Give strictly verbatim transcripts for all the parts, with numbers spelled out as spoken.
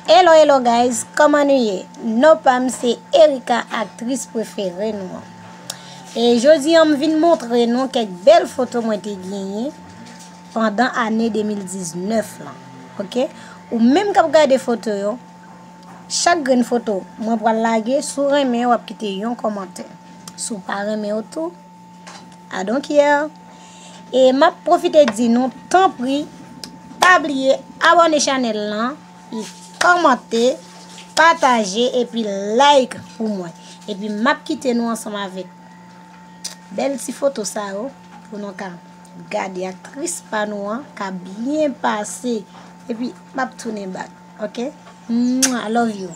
Hello, hello guys, kòman nou ye? Non pa m se Erika, aktris prefere nou an. E jodi an m vin montre nou kèk bèl foto mwen te genyen pandan ane de mil diznèf lan. Oke? Ou menm k ap gade foto yo, chak grenn foto mwen pral lage, si w renmen, w ap kite yon kòmantè. Si w pa renmen yo tou, I don't care. E m ap pwofite di nou, tanpri, pa bliye abòne chanèl lan, e kòmante, pataje, epi like pou mwen. Epi m ap kite nou ansanm avèk bèl ti foto sa yo, pou nou ka gade aktris pa nou an, ka byen pase. Epi m ap tounen back. Ok? Mwah, love you.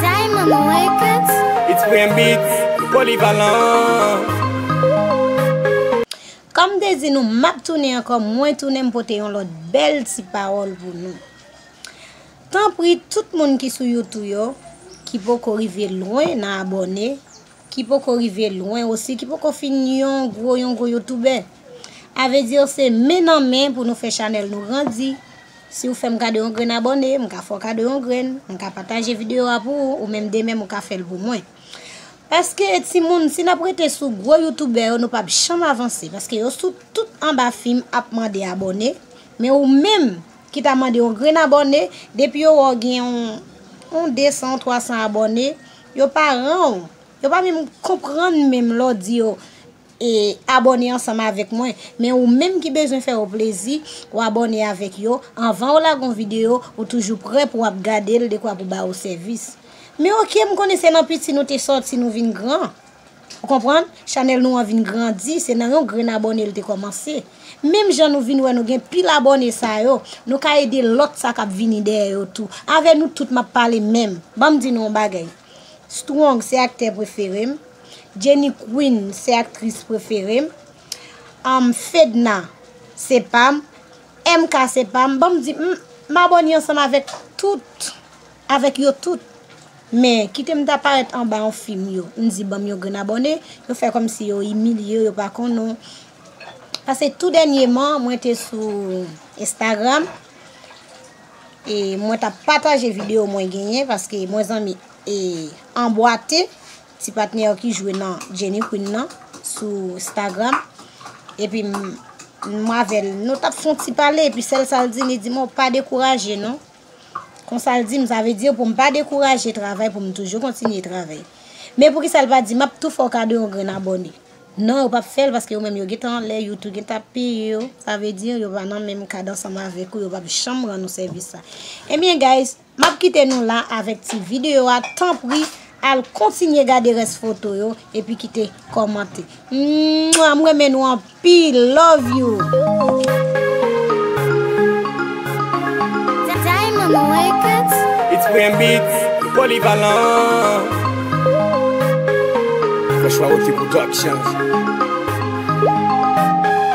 Diamond Records. It's Pran Beats, Polyvalent. Kòm m te di nou, m ap tounen ankò, mwen tounen, m pote yon lòt bèl ti pawòl pou nou. Tanpri, tout moun ki sou YouTube yo, ki poko rive lwen nan abòne, ki poko rive lwen osi, ki poko fin yon gwo, yon gwo youtubè. A vle di, se men nan men pou nou fè chanèl nou grandi. Si w fè m kado yon grenn abòne, m ka fè w kado yon grenn, m ka pataje videyo a pou ou, ou menm de menm ou ka fè l pou mwen. Paske timoun, si n ap rete sou gwo youtubè yo, nou p ap janm avanse. Paske yo sou tout anba fim ap mande abòne. Men ou menm ki ta mande yon grenn abòne, depi yo wè w gen yon, yon de san, twa san abòne, yo pa ran w. Yo pa menm konprann menm lè w di yo, e, abòne ansanm avèk mwen. Men ou menm ki bezwen fè yo plezi, ou abòne avèk yo. Anvan yo lage yon videyo, ou toujou prè pou w ap gade l, dekwa pou ba yo sèvis. Men oke, m konnen se nan piti nou te sòti, nou vin gran. Ou konprann? Chanèl nou an vin grandi, se nan yon grenn abòne l te kòmanse. Menm jan nou vin wè nou gen pil abòne sa yo, nou ka ede lòt sa k ap vini dèyè yo tou. Avè nou tout m ap pale menm. Ban m di nou yon bagay. Strong se aktè prefere m. Jenny Queen se aktris prefere m. Am, Fedna se pa m. M K se pa m. Ban m di, m, m abòne ansanm avèk tout, avèk yo tout. Men, kite m ta parèt anba yon fim yo. M di, ban m yon grenn abòne. Yo fè kòmsi yo imilye w, yo pa konnen w. Paske tou dènyèman, mwen te sou Instagram. E mwen t ap pataje videyo mwen genyen, paske mwen zanmi, e, Anbwate, ti patnè ki jwe nan Jenny Queen nan, sou Instagram. Epi m, m avè l, nou t ap fè yon ti pale, epi sèl sa l di, li di, mwen, pa dekouraje non. Konsa l di m, sa vle di pou m pa dekouraje travay, pou m toujou kontinye travay. Men poukisa l pa di, m ap tou fè w kado yon grenn abòne? Non, yo p ap fè l, paske yo menm yo gentan anlè, YouTube gentan ap peye yo. Sa vle di, yo pa nan menm kad ansanm avèk ou, yo p ap janm rann ou sèvis sa. Ebyen, guys, m ap kite nou la avèk ti videyo a. Tanpri, al kontinye gade rès foto yo, epi kite kòmantè. Mwah, m renmen nou anpil. Love you. Diamond Records. It's Pran Beats, Polyvalent. Fresh Royalty Productions.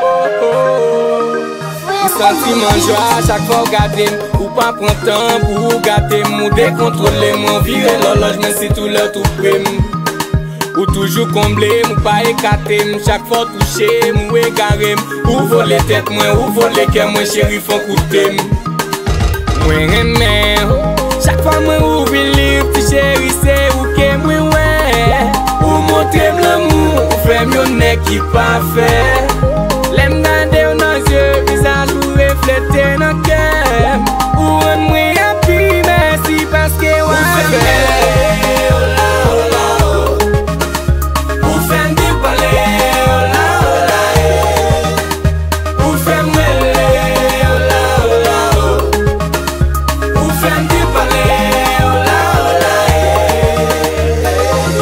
Oh, oh. M santi m an jwa chak fwa w gade m. Ou pa pran tan pou w gate m. Ou dekontwole m, w vire lòlòj mwen, sitou lè w tou pre m. Ou toujou konble m, ou pa ekate m. Chak fwa w touche m, ou egare m. Ou vole tèt mwen, ou vole kè mwen, cheri, fò w koute m. Mwen renmen w. Chak fwa mwen ouvri liv, ti cheri, se ou ke mwen wè. Ou montre m lanmou, ou fè m yon nèg ki pafè. Lè m gade w nan zye, vizaj ou reflete nan kè m. Ou rann mwen happy, mèsi paske w avè m. Ou fè m rele, ola, ola, o. Ou fè m di pale, ola, ola, e. Ou fè m rele, ola, ola, o. Ou fè m di pale, ola, ola, e.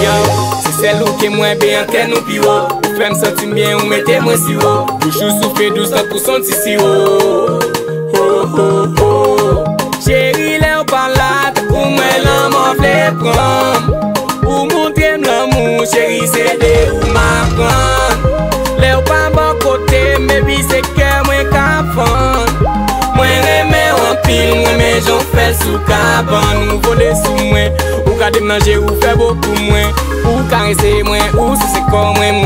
Yo, se sèl ou ke mwen, ben antèn ou pi wo. Ou fè m santi m byen, ou mete mwen siwo. Bouch ou soufle dous tankou s on ti siwo. Ho, ho, ho. Cheri, lè w pa la, tankou mwen lanmò vle pran m. Ou montre m lanmou, cheri, se de ou m aprann. Lè w pa bò kote m, baby, se kè mwen k ap fann. Mwen renmen w anpil, m renmen jan w fè l sou kabann. Ou vole sou mwen, ou gade m nan je, ou fè bo pou mwen. Ou karese mwen, ou souse kò mwen.